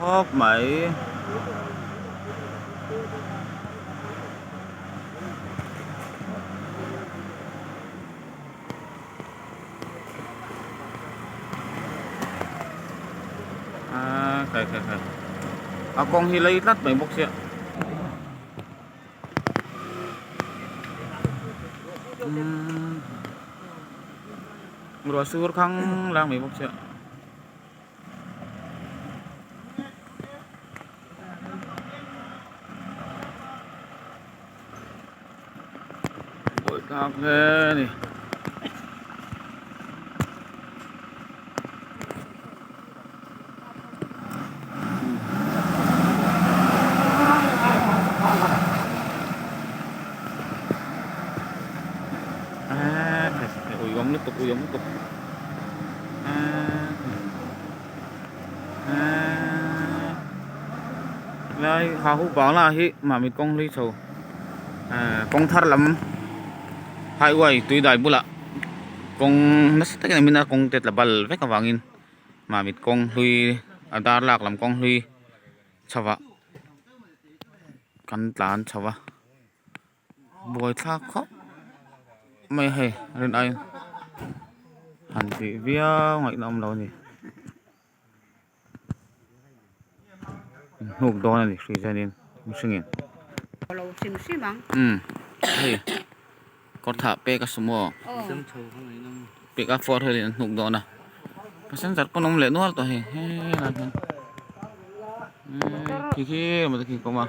Khawp mai. A khai khai khai a kawng hi lei tlat mai bawk sia. Ruah sur khang lang mai bawk sia. Buai thlak hle a ni. Ui awm lutuk ui awm lutuk lai ha hu bangla hi mahni kawng hlui chho kawng thar lam highway tui dai bulah kawng nasa takin a min a kawng te tla bal vek avangin mahni kawng hlui a dar lak lam kawng hlui chho ah kan tlan chho a. Buai thlak khawp mai a hei rin ai han tih viau ngaihna awm lo a ni hnuk dawn a ni hrui hianin mihring in umm hei kawr thah pek a sumo pek a four wheel in an hnuk dawn a passenger pawn awm leh nual tawh hei helai hian khi khi emaw te khi ka awm a.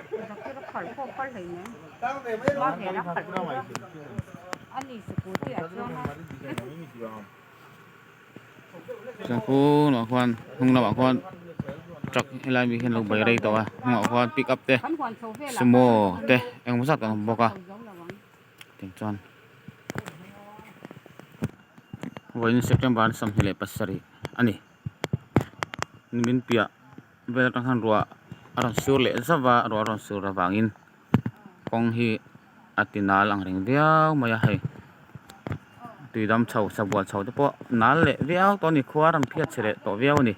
Chuan khuaah khuan hnung lamah khuan truck helai mi hian a lo bai rei tawh a hnungah khuan pick up te sumo te engemaw zat an awm bawk a tichuan vawiin September 27 a ni nimin piah vel atang khan ruah a rawn sur leh zauh a ruah a rawn sur avangin kawng hi a ti nal ang reng viau mai a hei tui dam chho sabual chho te pawh nal leh viau tawh a ni khua a rawn phiat chhe leh tawh viau a ni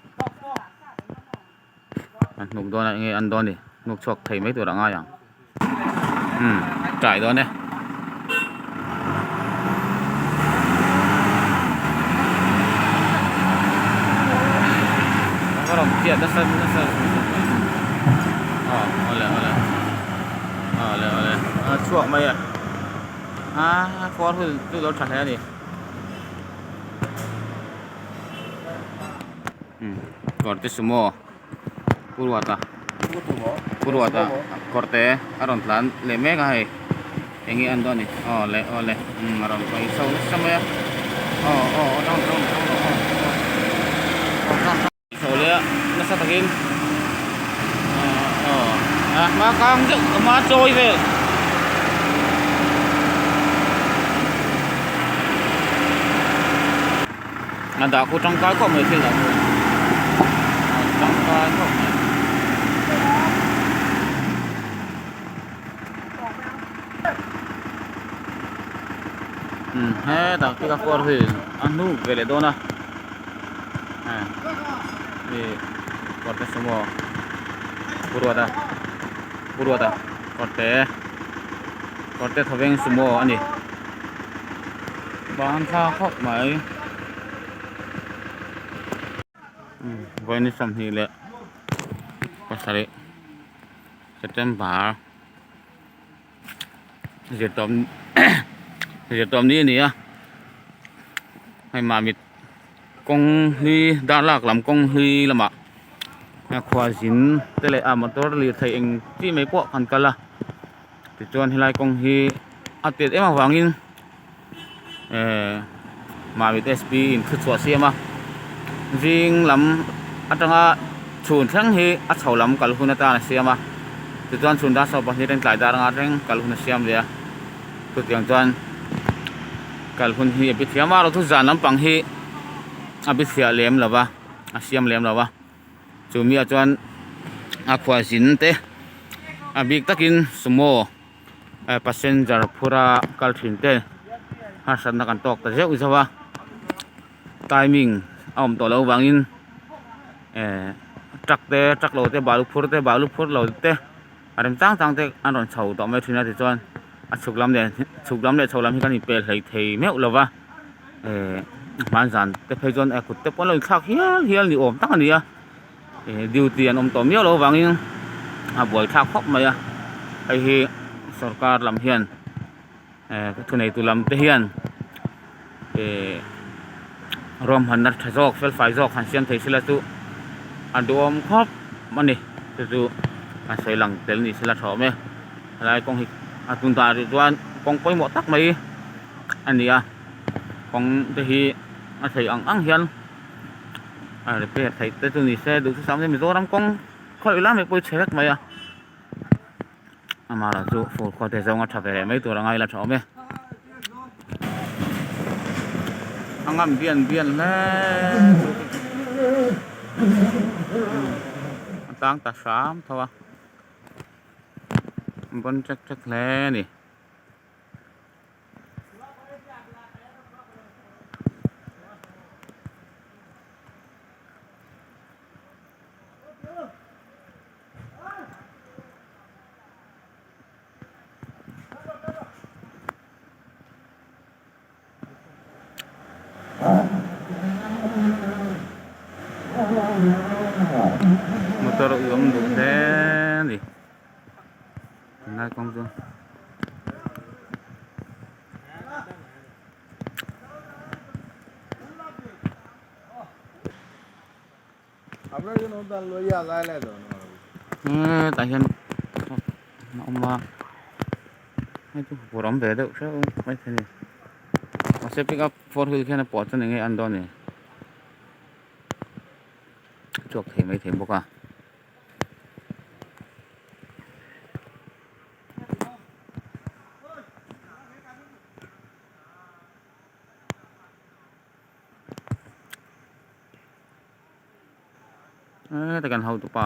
an hnuk dawn a enge an dawn ni hnuk chhuak thei mai tur a ngai ang umm tlai dawn e. Phiat nasa nasa aw awle awle awle awle a chhuak mai a a four wheel chu lo tha hle a ni umm kawr te sumo Puruata Puruata kawr te a rawn tlan leh mek a hei eng nge an dawn ni aw le aw le umm a rawn paih chho nasa mai a aw aw aw tang tang tang aw aw tang tang chho leh a nasa takin aw a hma kang deuh a hma chawi vel. A dah khu tangkai khawp mai thil dah khu a tangkai khawp mai. Umm hetah khi ka four wheel a hnuk ve leh dawn a hei kawr te sumo puruata puruata kawr te kawr te thawveng sumo a ni. Ban thla khawp mai vawiin 27 September zirtawp zirtawp ni a ni a hei mamit kawng hi darlak lam kawng hlui lamah khua zin te leh a motor lirthei eng chi mai pawh kan kal a. Tichuan helai kawng hi a tet em avangin ehh Mamit SP in thu chhuah siam a zing lam atanga chhun thleng hi a chho lam kal hun atan a siam a tichuan chhun dar 12 atang tlai dar anga thleng kal hun a siam leh a chutiang chuan kal hun hi a bi thiam a erawh chu zan lampang hi a bi chhiah lem lo va a siam lem lo va. Chu miah chuan a khualzin te a bik takin sumo passenger phura kal thin te harsatna kan tawk ta zeuh zeuh a timing a awm tawh loh vangin eh. Truck te truck lo te balu phur te balu phur lo te a rem chang chang te an rawn chho tawh mai thin a tichuan a chhuk lam leh chhuk lam leh chho lam hi kan inpel hlei thei meuh lo va ehh hmanzan te phei chuan kut te pawh an lo inthlak hial hial ni awm tak a ni a ehh duty an awm tawh miau loh avangin a buaithlak khawp mai a hei hi sorkar lam hian ehh thuneitu lam te hian ehh ruahmanna tha zawk fel fai zawk han siam thei sela chu a duhawm khawp a ni chu chu a sawi lang tel ni sela tha awm e helai kawng hi a tun danah rih chuan kawng pawimawh tak mai a ni a kawng te hi a theih ang ang hian a repair theih te chu ni se duhthusam te Mizoram kawng khawih lai mai pawh hi chhe vek mai a. Amaherawh chu fur khua te zawnga tha ve leh mai tur a ngai la tha awm e. A ngam bian bian hle chu a tang ta hram tho a bon ṭek ṭek hle a ni. Motor a awm duh hle a ni tunlai kawng chu. Hetah hian a awm a hei chu huphurh awm ve deuh hreuh maithei a ni mahse pick up four wheel khian a pawh chuan eng nge a an dawn ni a chhuak thei maithei bawk a. Heta kan hotu pa.